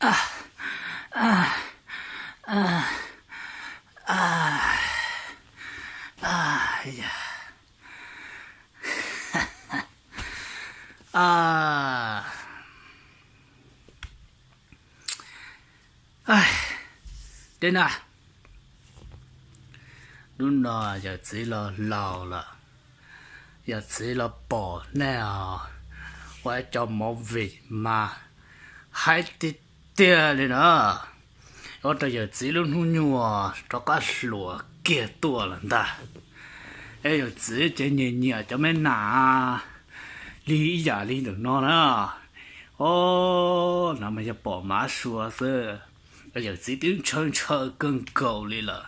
Dej Nag, hnub no yawm txiv los laus lawm, yawm txiv los pom nej os, ua ib co movie mas haib tiag tiag li na. Ua rau yawm txiv lub hnub nyoog rov qab hluas kiag tuaj lawm ntag. Es yawm txiv ces nyiam nyiam cov me nas li ib yam li ntawm no na. O, no mas yog pom mav sua xwb, yawm txiv twb ntshaw ntshaw kawg nkaus li lawm.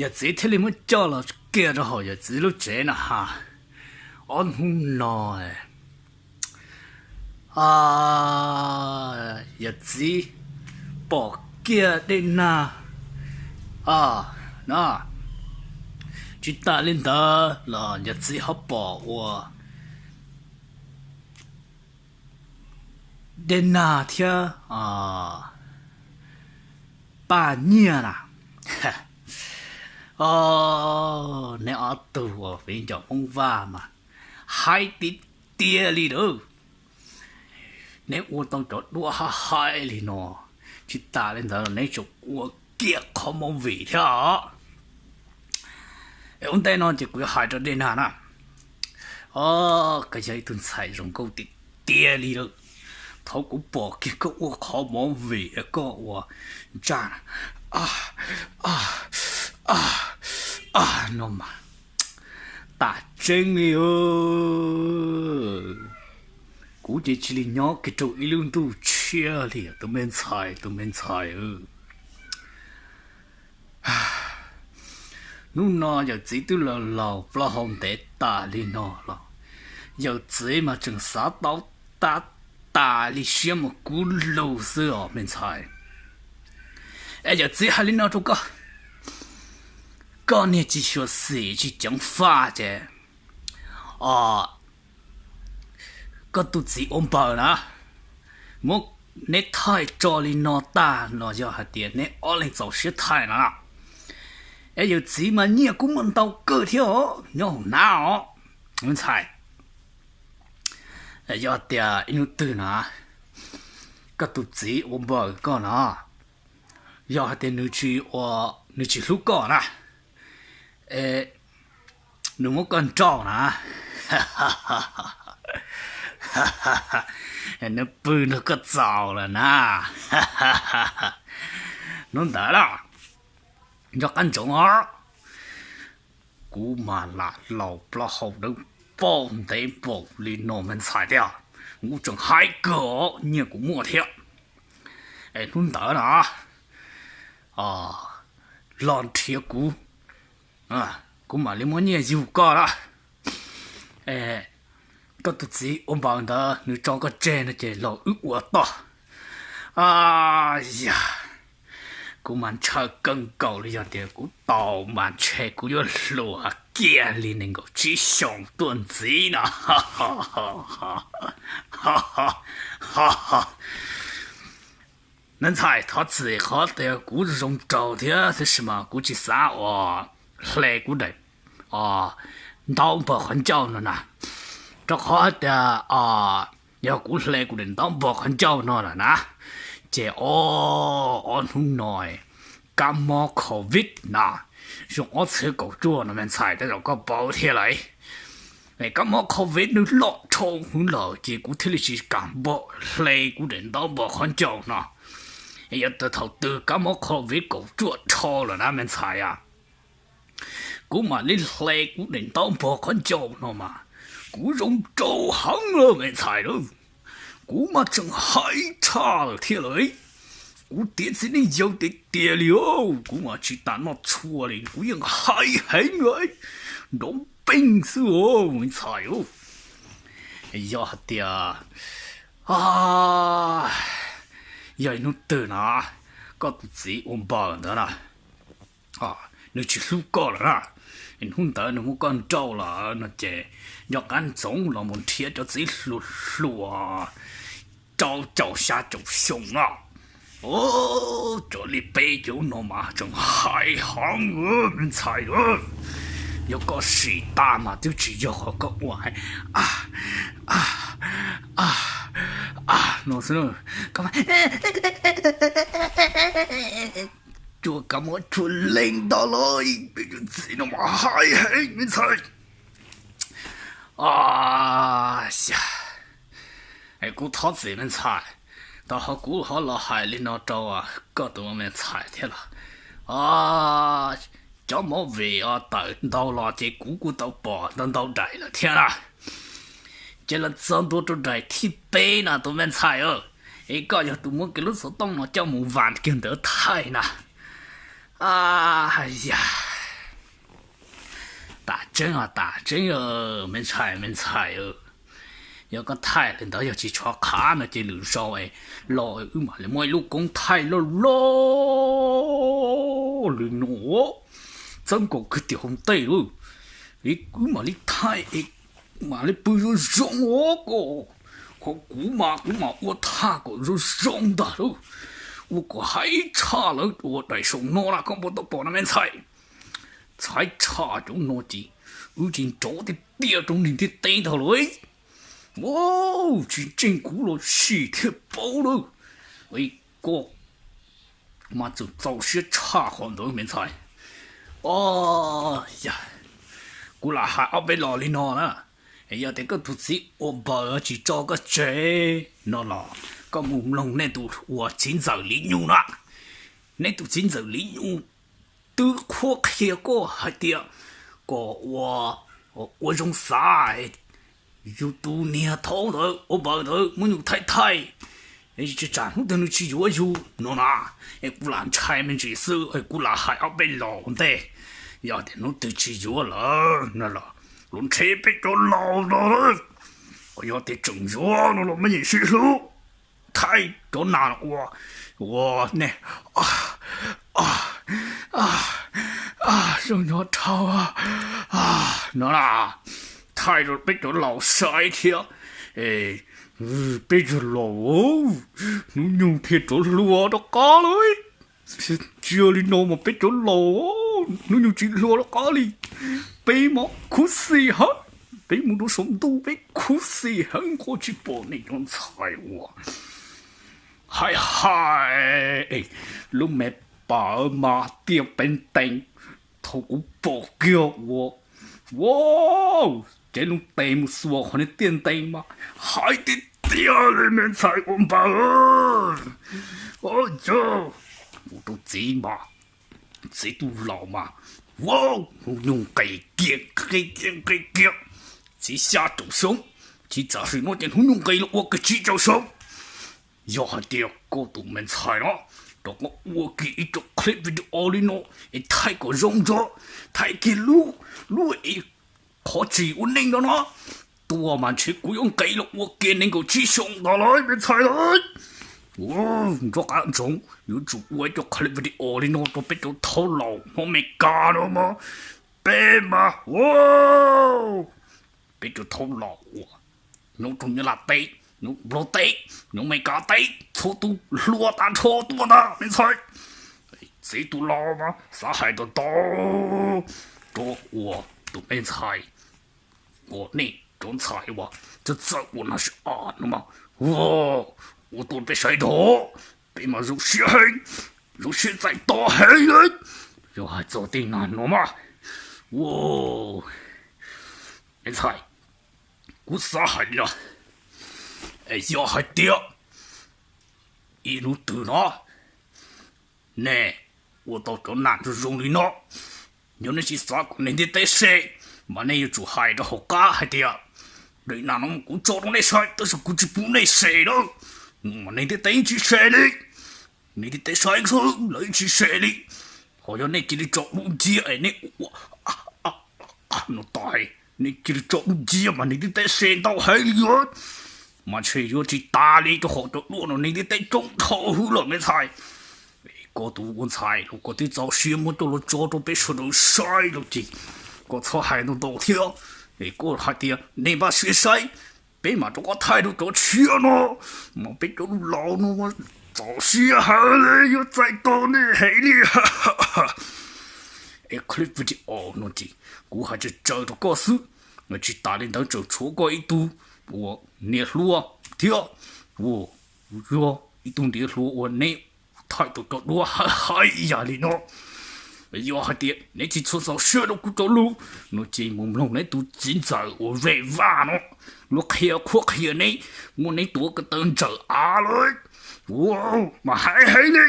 Yawm txiv thiaj li muab coj los kiag rau hauv yawm txiv lub tsev na ha. Ob hnub no yawm txiv pom kiag Dej Nag na. Tsis tas li ntawd los yawm txiv ho pom ua Dej Nag thiab Paj Nyiaj na. Neb ob tug uas viv ncaus Hmoob Vaj mas haib tiag tiag li lawm. Neb ua tau cov duab haib haib li no, tsis tas li ntawd los neb tseem ua kiag qhov movie thiab os. Es ua ntej no ces kuv yuav hais rau Dej Nag na. O, koj yog ib tug ntxhais zoo nkauj tiag tiag li lawm. Thaum kuv pom kiag koj ua qhov movie koj ua ntsaj no mas tas tseeb li. Kuv ces cia li nyob kiag rau ib lub ntuj tshiab li tus me ntxhais, tus me ntxhais. Hnub no yawm txiv twb laus laus plaub hau ntev tas li no los, yawm txiv mas tseem xav tau tas tas li siab mus kub lug xwb os me ntxhais. Es yawm txiv hais li no rau koj, koj niag tsis xyuam xim tsis ceev faj ces, o, koj tus txiv ua npaws na, muab neb thaij tso li no tag los yog hais tias neb ob leeg txaus siab thaij no. Es yawm txiv mas nyiaj kuj muaj ntau kawg thiab os, nyob hauv nab os me ntxhais. Yog tias ib hnub twg na, koj tus txiv ua npaws koj no, yog hais tias nws tsis ua, nws tsis hlub koj na, es nws muab koj nrauj na, nws pw nrog koj txaus lawm na. Hnub ntawd los nco qab ntsoov os. Kuv mas lam laus plaub hau dawb paug ntev npaum li no me ntxhais thiab, kuv tseem haib kawg os, nyiaj kuv muaj thiab. Es hnub ntawd na, los nrhiav kuv, kuv mam li muab nyiaj yug koj na. Koj tus txiv ua npaws ntawd nws tso koj tseg no ces los wb ua toj. Yog kuv mas ntshaw kawg nkaus li, yog tias kuv tau mas ntshe kuv yuav hluas kiag li nees nkaum tsib xyoos tuaj ntxiv no. Me ntxhais, thov txim qhov tias kuv zoo nraug thiab, tab sis mas kuv tsis xav uas hle kuv daim ntaub npog qhov ncauj no na, rau qhov tias yog kuv hle kuv daim ntaub npog qhov ncauj no lawm na, ces o, ob hnub no kab mob covid na, xyoo ob txhiab kaum cuaj no me ntxhais, tej zaum koj paub thiab lauj. Kab mob covid nws loj dhau hwv lawm ces kuv thiaj li tsis kam npog hle kuv daim ntaub npog qhov ncauj no. Yog tias thaum twg kab mob covid kaum cuaj dhau lawm na me ntxhais a, kuv mam li hle kuv daim ntaub npog qhov ncauj no mas kuv zoo nraug heev lawm me ntxhais lauj. Kuv mas tseem haib tshaj lawm thiab lauj. Kuv tiav txiv neej yau tiag tiag li os, kuv mas tsis tas noj tshua li, kuv yeej haib heev lawm. Nrov npeej xwb os me ntxhais. Yog hais tias yog ib hnub twg na, koj tus txiv ua npaws ntawd na, nws tsis hlub koj lawm na, hnub ntawd nws muab koj nrauj lawm no ces nco qab ntsoov los mus nrhiav cov txiv hluas hluas rau caum xya caum xyoo no. Cov li peb cov no mas tseem hais heev me ntxhais. Yog koj sim tas mas twb tsis yog qhov koj ua no xwb. Cua kab mob tshua leej ntag lauj, peb cov txiv no mas hais heev me ntxhais. Kuv thov txim me ntxhais, tau ho kuv ho los hais li no rau koj tus me ntxhais thiab los. Cov movie tawm ntau los ces kuv kuj tau pom ntau ntau daim lawm thiab na. Ces los txog ntua rau daim thib peb no tus me ntxhais, es koj yog tus muab kiag lub xov tooj no coj mus vas kiag ntawd thaij na. Yam, tas tseeb os tas tseeb me ntxhais me ntxhais. Yog koj thaij li ntawd yog tsis tshov qab no ces lwm zaus los wb mam li muaj ib lub koob thaij loj loj li no, txawb nkaus kiag tim hauv ntej lawm, wb mam li thaij es mam li pw zoo zoo os. Qhov kuv mas kuv mam ua thaj kom zoo zoo ntag lauj, ua kom haib tshaj lawm ua daim saum no na koj puas tau pom no me ntxhais. Txhaib tshaj cov no ces wb tsis nrov tiag tiag rau neeg ntiaj teb ntag lauj. Tsis ntseeg kuv los sim thiaj paub lawm. Koj mas txawm txaus siab tshaj qhov ntawd me ntxhais. Yam, kuv lam hais ob peb los li no na, yog tias koj tus txiv ua npaws tsis tso koj tseg no los koj mus mloog nej tus uas txiv ntxawm Liv Nyuj na. Neb tus txiv ntxawm Liv Nyuj twb qhuab qhia koj hais tias kom ua, ua zoo xav, yus tus niag thaub ntawd ua npaws ntawd muab yus thaij thaij, tsis tsam hnub twg nws tsis yuav yus no na. Es kuv lam ntshai me ntsis xwb es kuv lam hais ob peb los ua ntej. Yog tias hnub twg tsis yuav lawm no los luag ntshe peb cov laus no, yog tias tseem yuav no los me nyuam sib hlub thaij cov nas ua, ua ne, zoo nyob dhau no na, thaij rau peb cov laus saib thiab. Peb cov laus, hnub nyoog thiaj rov hluas rov qab lawm. Tsis yog li no mas peb cov laus, hnub nyoog tsis hluas rov qab li. Peb mas khuv xim heev, peb mus rau saum ntuj peb khuv xim heev, koj tsis pom nej cov ntxhais uas hais hais lub me pawv mas tiaj peeb teem, thaum kuv pom kiag ua, ua, cev lub tes mus xuas qhov niag tiaj ntees mas hais tiag tiag li me ntxhais ua npaws. Yog mus rau txiv mas, txiv tus laus mas, ua, hnub nyoog nqis kiag nqis kiag nqis kiag, txiv xya caum xyoo, txiv txav sim no ces hnub nyoog nqis los ua kiag tsib caug xyoo. Yog hais tias koj tus me ntxhais no rov qab ua kiag ib co clip video li no es thaij kom zoo zog, thaij kiag lub, lub qhov tsis ua neej no no, tuaj mas ntshe kuv yuav nqis los ua kiag nees nkaum tsib xyoo ntawd lawm me ntxhais lawm. Nco qab ntsoov yuav tsum ua ib co clip video li no rau peb cov thaub laus Hmoob Amelikas no mas, peb mas, peb cov thaub laus uas nyob rau Nyab Laj teb, nyob Nplog teb, nyob Amelikas teb, txhua tus hluas tag nrho tuaj ntag me ntxhais. Txiv tus laus mas xav hais tau tau rau ua tus me ntxhais, ua nej cov ntxhais uas txawj txawj ua nas sib as no mas, ua tuaj peb saib dog, peb mas zoo siab heev, zoo siab txais tos heev li. Yog hais txog tej nas no mas, me ntxhais, kuv xav hais li no, es yog hais tias ib hnub twg no nej ua tau cov nas zoo zoo li no, yog nej tsis xav kom neeg ntiaj teb se, mas nej yuav tsum hais rau hauv qab hais tias, daim nas no kuv tso rau nej saib tab sis kuv tsis pub nej se lawm, mas neeg ntiaj teb tsis se li. Neeg ntiaj teb saib xwb lawv tsis se li. Ho yog nej cia li tso dub nciab es nej ua no tas, nej cia li tso dub nciab mas neeg ntiaj teb se ntau heev li os. Mas ntshe yuav tsis tas li rau qhov cov duab no neeg ntiaj teb coob dhau hwv lawm me ntxhais. Koj tus ua ntxhais los koj twb txaus siab muab coj los tso rau peb sawv daws saib lawm ces koj txhob hais ntau ntau thiab. Es koj hais tias nej npaj siab saib, peb mam rov qab thaij rau cov tshiab no, mas peb cov laus no txaus siab heev li, yuav txais tos nej heev li. Es clip video no ces kuv hais tsawg tsawg rau koj xwb, tsis tas li ntawd tseem tshuav koj ib tug uas niam hluas thiab, uas yog ib tug niam hluas uas neb thaij tau cov duab hais ib yam li no. Yog hais tias neb tsis txhob txaus siab rau kuv cov lus no ces mus mloog neb tus txiv ntxawm uas Vej Vaj no, luag qhia qhuab qhia neb, muab neb tuav ko taw ntsawm av lawm. Ua, mas hais heev li.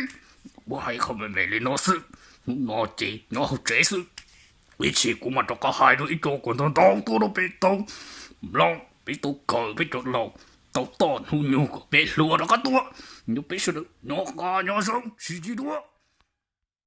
Kuv hais qhov me me li no xwb, hnub no ces nyob hauv tsev xwb. Ib chim kuv mam rov qab hais rau ib co kom ntau ntau tuaj rau peb tau mloog, peb tau kawm, peb cov laus tau toj hnub nyoog kom peb hluas rov qab tuaj. Nyob peb sawv daws nyob qab nyob zoo, sib ntsib dua.